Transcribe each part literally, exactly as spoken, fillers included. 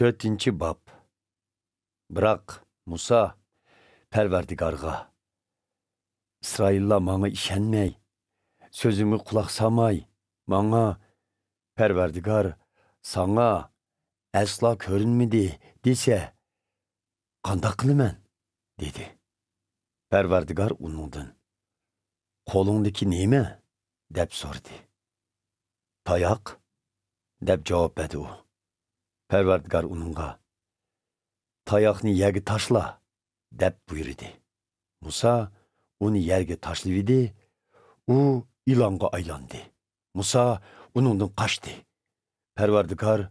تۆتىنچى باب. بىراق مۇسا پەرۋەردىگارغا، ئىسرائىللار ماڭا ئىشەنمەي، سۆزۈمگە قۇلاق سالماي، ماڭا، «پەرۋەردىگار ساڭا ئەسلا كۆرۈنمىدى» دېسە، قانداق قىلىمەن؟ دېدى. پەرۋەردىگار ئۇنىڭدىن، «قولۇڭدىكى نېمە؟» دەپ سورىدى. «تاياق» دەپ جاۋاب بەردى ئۇ. پەرۋەردىگار ئۇنىڭغا، «تاياقنى يەرگە تاشلا» دەپ بۇيرۇدى. مۇسا ئۇنى يەرگە تاشلىۋىدى، ئۇ ئىلانغا ئايلاندى. مۇسا ئۇنىڭدىن قاچتى. پەرۋەردىگار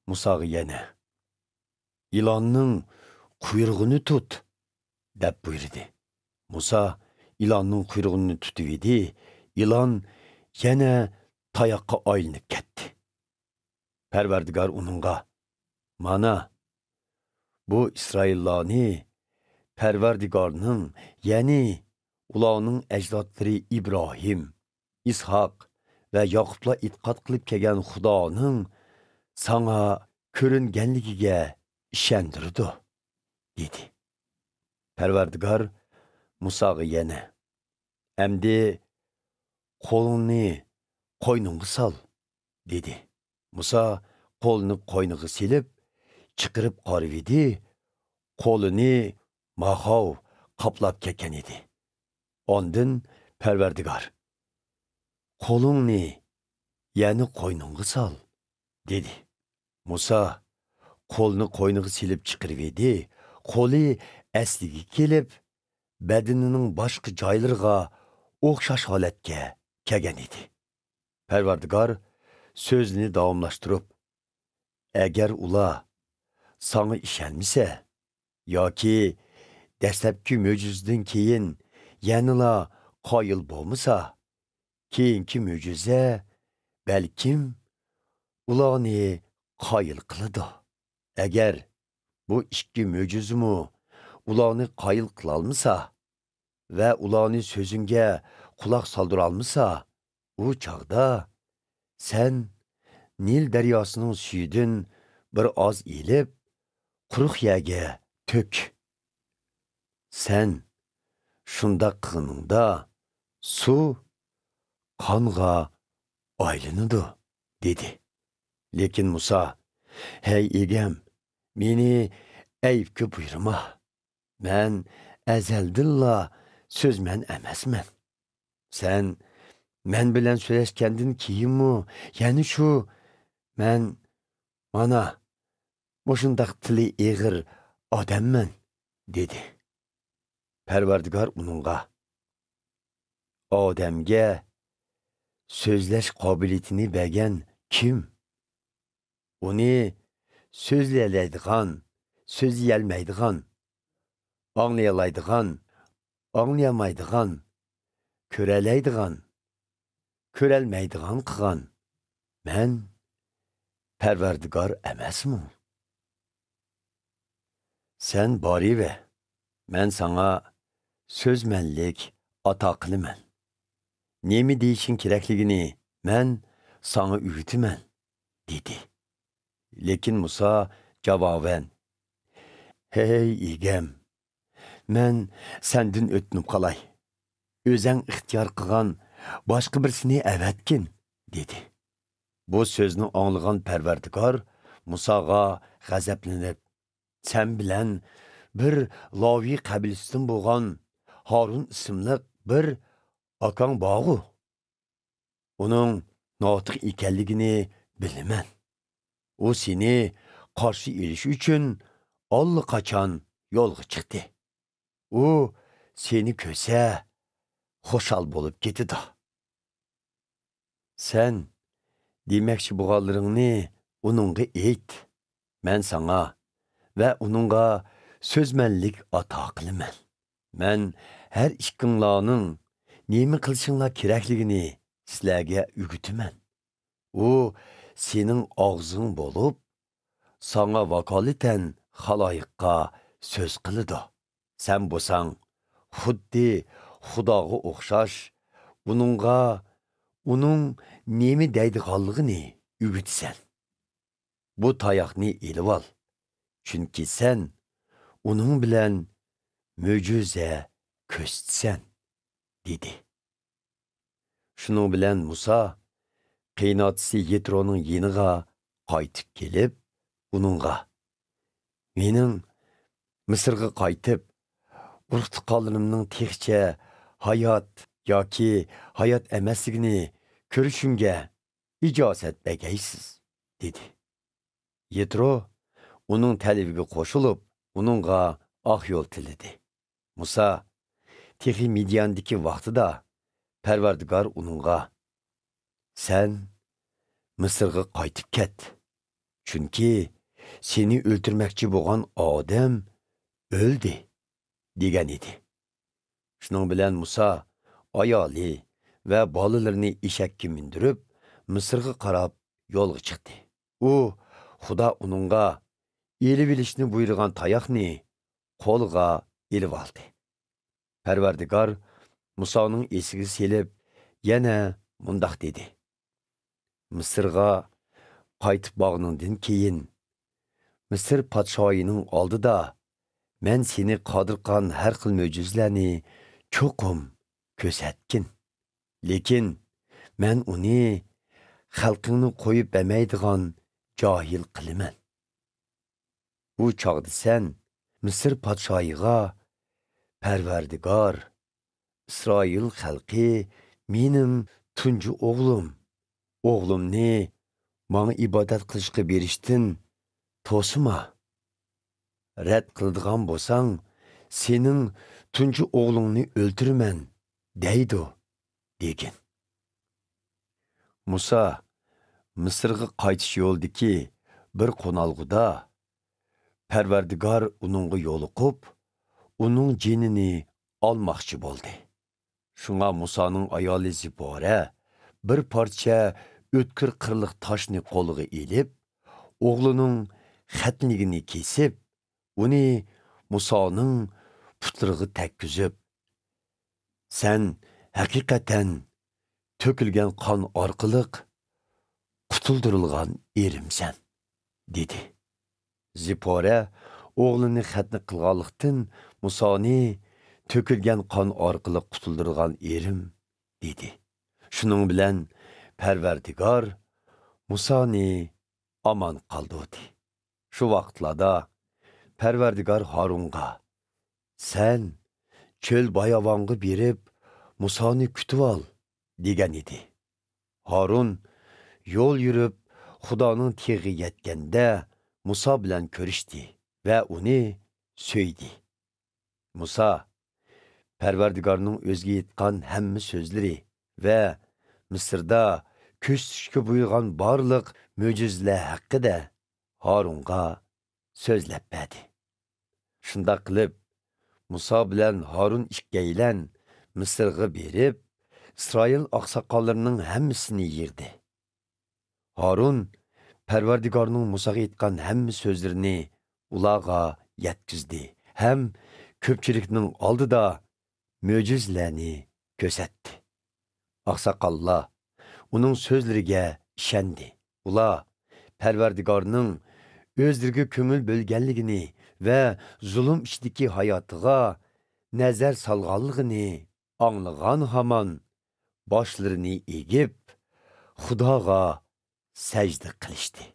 مۇساغا يەنە، «ئىلاننىڭ قۇيرۇقىنى تۇت» دەپ بۇيرۇدى. مۇسا ئىلاننىڭ قۇيرۇقىنى تۇتۇۋىدى، ئىلان يەنە تاياققا ئايلىنىپ كەتتى. پەرۋەردىگار ئۇنىڭغا، «مانا، بۇ ئىسرائىللارنى پەرۋەردىگارنىڭ، يەنى ئۇلارنىڭ ئەجدادلىرى ئىبراھىم، ئىسھاق ۋە ياقۇپلار ئېتىقاد قىلىپ كەلگەن خۇدانىڭ ساڭا كۆرۈنگەنلىكىگە ئىشەندۈرىدۇ» دېدى. پەرۋەردىگار مۇساغا يەنە، «ئەمدى قولۇڭنى قوينۇڭغا سال» دېدى. مۇسا قولىنى قوينىغا سېلىپ، چىقىرىپ قارىۋىدى، قولىنى ماخاۋ قاپلاپ كەتكەن ئىدى. ئاندىن پەرۋەردىگار، «قولۇڭنى يەنە قوينۇڭغا سال» دېدى. مۇسا قولىنى قوينىغا سېلىپ چىقىرىۋىدى، قولى ئەسلىگە كېلىپ، بەدىنىنىڭ باشقا جايلىرىغا ئوخشاش ھالەتكە كەلگەن ئىدى. پەرۋەردىگار سۆزىنى داۋاملاشتۇرۇپ، «ئەگەر ئۇلار ساڭا ئىشەنمىسە ياكى دەسلەپكى مۆجىزىدىن كېيىن يەنىلا قايىل بولمىسا، كېيىنكى مۆجىزە بەلكىم ئۇلارنى قايىل قىلىدۇ. ئەگەر بۇ ئىككى مۆجىزىمۇ ئۇلارنى قايىل قىلالمىسا ۋە ئۇلارنى سۆزۈڭگە قۇلاق سالدۇرالمىسا، ئۇ چاغدا سەن نىل دەرياسىنىڭ سۈيىدىن بىر ئاز ئېلىپ، قۇرۇق يەرگە تۆك. سەن شۇنداق قىلغىنىڭدا، سۇ قانغا ئايلىنىدۇ» دېدى. لېكىن مۇسا، «ھەي ئىگەم، مېنى ئەيىبكە بۇيرۇما. مەن ئەزەلدىنلا سۆزمەن ئەمەسمەن. سەن مەن بىلەن سۆزلەشكەندىن كېيىنمۇ يەنە شۇ، مەن، مانا، مۇشۇنداق تىلى ئېغىر ئادەممەن» دېدى. پەرۋەردىگار ئۇنىڭغا، «ئادەمگە سۆزلەش قابىلىيىتىنى بەرگەن كىم؟ ئۇنى سۆزلىيەلەيدىغان، سۆزلىيەلمەيدىغان، ئاڭلىيالايدىغان، ئاڭلىيالمايدىغان، كۆرەلەيدىغان، كۆرەلمەيدىغان قىلغان مەن پەرۋەردىگار ئەمەسمۇ؟ سەن بارىۋەر، مەن ساڭا سۆزمەنلىك ئاتا قىلىمەن. نېمە دېيىشىڭ كېرەكلىكىنى مەن ساڭا ئۆگىتىمەن» دېدى. لېكىن مۇسا جاۋابەن، «ھەي ئىگەم، مەن سەندىن ئۆتۈنۈپ قالاي. ئۆزەڭ ئىختىيار قىلغان باشقا بىرسىنى ئەۋەتكىن» دېدى. بۇ سۆزنى ئاڭلىغان پەرۋەردىگار مۇساغا غەزەپلىنىپ، «سەن بىلەن بىر لاۋى قەبىلىسىدىن بولغان ھارۇن ئىسىملىق بىر ئاكاڭ بارغۇ؟ ئۇنىڭ ناتىق ئىكەنلىكىنى بىلىمەن. ئۇ سېنى قارشى ئېلىش ئۈچۈن ئاللىقاچان يولغا چىقتى. ئۇ سېنى كۆرسە، خۇشال بولۇپ كېتىدۇ. سەن دېمەكچى بولغانلىرىڭنى ئۇنىڭغا ئېيت. مەن ساڭا ۋە ئۇنىڭغا سۆزمەنلىك ئاتا قىلىمەن. مەن ھەر ئىككىڭلارنىڭ نېمە قىلىشىڭلار كېرەكلىكىنى سىلەرگە ئۆگىتىمەن. ئۇ سېنىڭ ئاغزىڭ بولۇپ، ساڭا ۋاكالىتەن خالايىققا سۆز قىلىدۇ. سەن بولساڭ خۇددى خۇداغا ئوخشاش، ئۇنىڭغا ئۇنىڭ نېمە دەيدىغانلىقىنى ئۆگىتىسەن. بۇ تاياقنى ئېلىۋال. چۈنكى سەن ئۇنىڭ بىلەن مۆجىزە كۆرسىتىسەن» دېدى. شۇنىڭ بىلەن مۇسا قېيىنئاتىسى يىترونىڭ يېنىغا قايتىپ كېلىپ، ئۇنىڭغا: «مېنىڭ مىسىرغا قايتىپ، ئۇرۇق-تۇغقانلىرىمنىڭ تېخىچە ھايات ياكى ھايات ئەمەسلىكىنى كۆرۈشۈمگە ئىجازەت بەرگەيسىز» دېدى. يىترو ئۇنىڭ تەلىپىگە قوشۇلۇپ، ئۇنىڭغا ئاق يول تىلىدى. مۇسا تېخى مىدياندىكى ۋاقتىدا پەرۋەردىگار ئۇنىڭغا: «سەن مىسىرغا قايتىپ كەت، چۈنكى سېنى ئۆلتۈرمەكچى بولغان ئادەم ئۆلدى» دېگەن ئىدى. شۇنىڭ بىلەن مۇسا ئايالى ۋە بالىلىرىنى ئېشەككە مىندۈرۈپ، مىسىرغا قاراپ يولغا چىقتى. ئۇ خۇدا ئۇنىڭغا ئېلىۋېلىشنى بۇيرۇغان تاياقنى قولىغا ئېلىۋالدى. پەرۋەردىگار مۇسانىڭ ئېسىگە سېلىپ، يەنە مۇنداق دېدى: «مىسىرغا قايتىپ بارغىنىڭدىن كېيىن، مىسىر پادىشاھىنىڭ ئالدىدا مەن سېنى قادىرقان ھەر خىل مۆجىزىلەرنى چوقۇم كۆرسەتكىن. لېكىن مەن ئۇنى خەلقىڭنى قويۇپ بەرمەيدىغان جاھىل قىلىمەن. ئۇ چاغدا سەن مىسىر پادىشاھىغا: پەرۋەردىگار، ئىسرائىل خەلقى مېنىڭ تۇنجى ئوغلۇم. ئوغلۇمنى ماڭا ئىبادەت قىلىشقا بېرىشتىن توسىما. رەت قىلىدىغان بولساڭ، سېنىڭ تۇنجى ئوغلۇڭنى ئۆلتۈرىمەن» دەيدۇ، دېگىن. مۇسا مىسىرغا قايتىش يولىدىكى بىر قونالغۇدا پەرۋەردىگار ئۇنىڭغا يولۇقۇپ، ئۇنىڭ جېنىنى ئالماقچى بولدى. شۇڭا مۇسانىڭ ئايالى زىپورە بىر پارچە ئۆتكۈر قىرلىق تاشنى قولىغا ئېلىپ، ئوغلىنىڭ خەتنىگىنى كېسىپ، ئۇنى مۇسانىڭ پۇتلىرىغا تەگكۈزۈپ: «سەن ھەقىقەتەن تۆكۈلگەن قان ئارقىلىق قۇتۇلدۇرۇلغان ئېرىمسەن» دېدى. زىپورە ئوغلىنى خەتنە قىلغانلىقتىن، مۇسانى «تۆكۈلگەن قان ئارقىلىق قۇتۇلدۇرغان ئېرىم» دېدى. شۇنىڭ بىلەن پەرۋەردىگار مۇسانى ئامان قالدۇردى. شۇ ۋاقىتلاردا پەرۋەردىگار ھارۇنغا: «سەن چۆل باياۋانغا بېرىپ، مۇسانى كۈتۈۋال» دېگەن ئىدى. ھارۇن يول يۈرۈپ، خۇدانىڭ تېغىغا يەتكەندە، مۇسا بىلەن كۆرۈشتى ۋە ئۇنى سۆيدى. مۇسا پەرۋەردىگارنىڭ ئۆزىگە ئېيتقان ھەممە سۆزلىرى ۋە مىسىردا كۆرسىتىشكە بۇيرۇغان بارلىق مۆجىزىلەر ھەققىدە ھارۇنغا سۆزلەپ بەردى. شۇنداق قىلىپ، مۇسا بىلەن ھارۇن ئىككىيلەن مىسىرغا بېرىپ، ئىسرائىل ئاقساقاللىرىنىڭ ھەممىسىنى يىغدى. ھارۇن پەرۋەردىگارنىڭ مۇساغا ئېيتقان ھەممە سۆزلىرىنى ئۇلارغا يەتكۈزدى ھەم كۆپچىلىكنىڭ ئالدىدا مۆجىزىلەرنى كۆرسەتتى. ئاقساقاللار ئۇنىڭ سۆزلىرىگە ئىشەندى. ئۇلار پەرۋەردىگارنىڭ ئۆزلىرىگە كۆڭۈل بۆلگەنلىكىنى ۋە زۇلۇم ئىچىدىكى ھاياتىغا نەزەر سالغانلىقىنى ئاڭلىغان ھامان باشلىرىنى ئېگىپ، خۇداغا سەجدە قىلىشتى.